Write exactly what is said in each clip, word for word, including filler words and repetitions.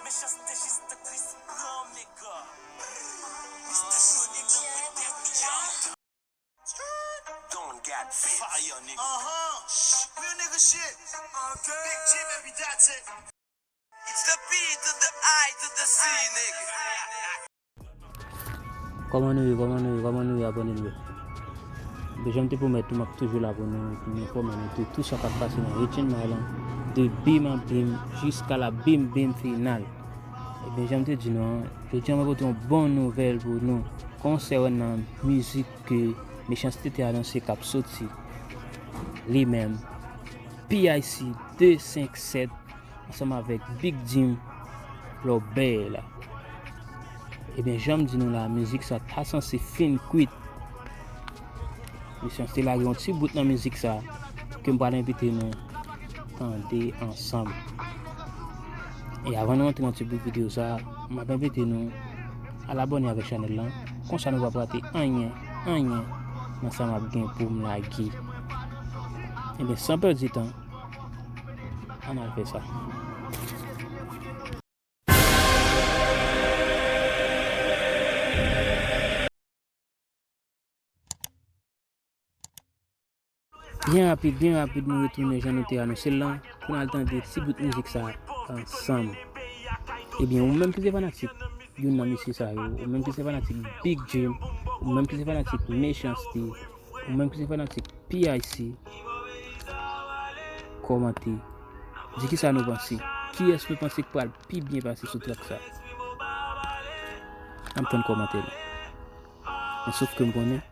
Don't got fire, nigga. Uh-huh. Real nigga shit. Okay. Big G, baby, that's it. It's the B to the I to the C, nigga. Kòman nou ye, kòman nou ye, kòman nou ye, abòne nou yo? Ebyen, jan m te pwomèt nou, m ap toujou la pou nou, pou nou enfòme nou de tou sa k ap pase nan Eighteen Mile lan, de bim an bim jiska la bim bim final. Ebyen, jan m te di nou an, jodi a mwen pote yon bon nouvèl pou nou konsènan mizik ke Mechanste te anonse k ap soti li menm, P I C de senk sèt, ansanm avèk Big Jim Lobè la. Ebyen, jan m di nou la, mizik sa ta sanse fin kwit. Mechanste lage yon ti bout nan mizik sa ke m pral envite nou tande ansanm. E avan nou antre nan ti bout videyo sa, m ap envite nou al abòne avèk chanèl lan. Konsa nou p ap rate anyen, anyen nan sa m ap gen pou m lage. Ebyen, san pèdi tan, ann al fè sa. Byen rapid, byen rapid, nou retounen jan nou te anonse l lan, pou n al tande ti bout mizik sa ansanm. Ebyen, ou menm ki se fanatik youn nan mesye sa yo, ou menm ki se fanatik Big Jim, ou menm ki se fanatik Mechanste, ou menm ki se fanatik P I C, kòmante. Di kisa nou panse. Kiyès nou panse k pral pi byen pase sou track sa? Ann tann kòmantè nou. Men sof ke m konnen,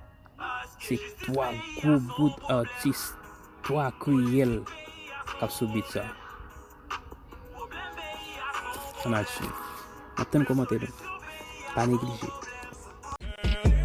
se twa gwo bout atis, twa kriyèl k ap sou beat sa. Ann al swiv. N ap tann kòmantè nou. Pa neglije.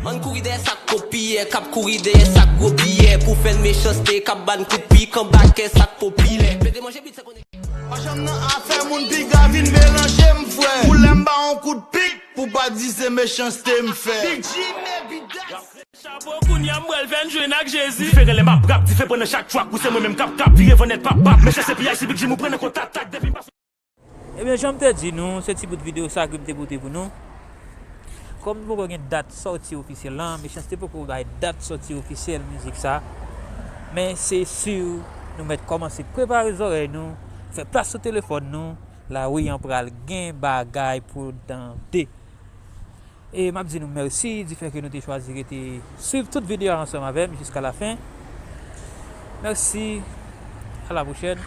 Ann kouri dèyè sa k popiyè, k ap kouri dèyè sa k gwo biyè, pou fè n Mechanste, k ap ba n kout pik anba kè sa k popilè. Plede manje bit sa konnen. Pa janm nan afè moun piga vin melanje m, frè. Koulè m ba yon kout pik, pou pa di se Mechanste m fè. Big Jim, Baby Daddy. Chapo, kounye a m pral fè n jwenn ak Jezi. Diferan lè m ap rap, dife pran nan chak track, ou se mwen menm k ap kap, vire van nèt, pap, pap. Mechanste, P I C, Big Jim, ou pran nan kontak, tak, depi m pa sou. Ebyen, jan m te di nou, se ti bout videyo sa ke m te pote pou nou. Kòm nou poko gen dat sòti ofisyèl lan, Mechanste poko bay dat sòti ofisyèl mizik sa. Men se si nou mèt kòmanse prepare zòrèy nou, fè plas sou telefòn nou, lari an pral gen bagay pou tande. E m ap di nou mèsi difè ke nou te chwazi rete swiv tout videyo a ansanm avè m jiska lafen. Mèsi, a la pwochèn.